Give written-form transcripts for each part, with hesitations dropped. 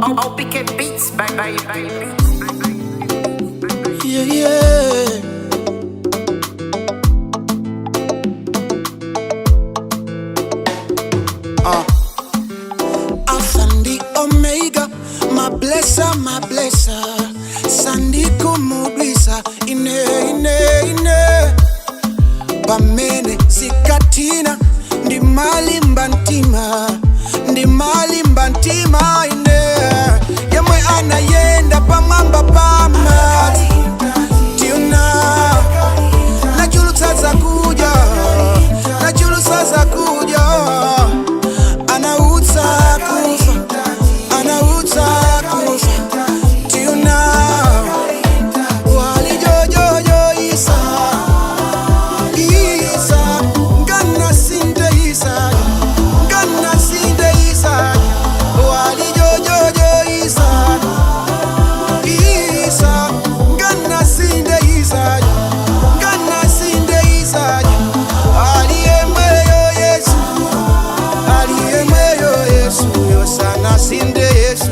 OPK Beats, baby. Yeah, yeah. Alpha and the Omega, my blesser, my blesser. Sandiku mudwisa, ine, ine, ine. Pamene zikatina, ndi malimba mtima, ndi malimba mtima ine. Yemwe anayenda pamwamba pama, tuna nachulutsa zakuja, nachulutsa zakuja, anautsa kufa, anautsa kufa, tuna walijojojo isa isa ngana sinde isa ngana sinde isa walijojojo isa isa ngana sinde isa ngana sinde isa aliyemweyo Yesu aliyemweyo Yesu yo sana sinde Yesu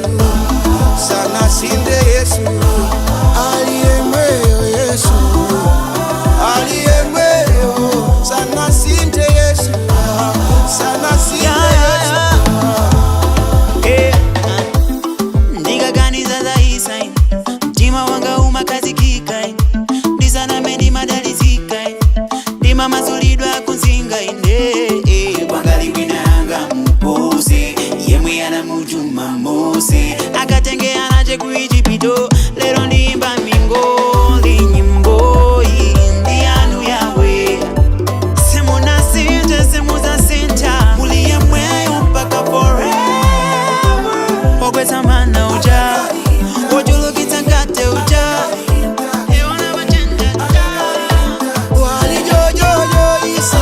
sana sinde Yesu aliyemweyo Yesu aliyemweyo sana sinde Yesu sana sinde Yesu. Yeah. Ndikaganiza za isa ine, mtima wanga umakazikika ine, ndisaname ndimadalizika ine, ndimamasulidwa kunzinga ine. Eh, kwangali kwinanga mupose yemwe anamutuma Mose akatenge anache ku Ijipito, lero ndiyimba mingoli nyimbo iyi ndi yanu yawe. Simunasinje, simuzasinja, muliye mweyo mpaka forever. Okweza mana uja ojulukitsa ngate uja Eona machenja ja. Walijojojo isa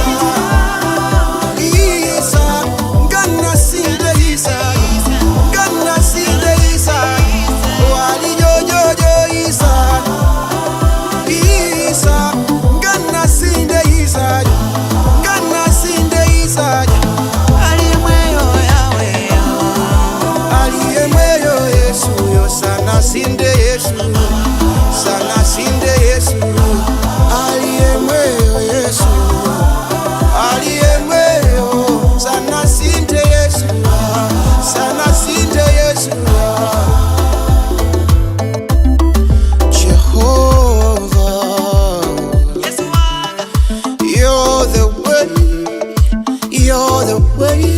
isa ngana sinde isa ngana sinde isa walijojojo isa isa ngana sinde isa ngana sinde isa Alimweyo yawe. Aliyemweyo Yesu yo sana sinde Yesu sana sinde Yesu aliyemweyo Yesu aliyemweyo sana sinde Yesu sana sinde Yesu. Jehovah, Yesu wanga. you're the way, you're the way.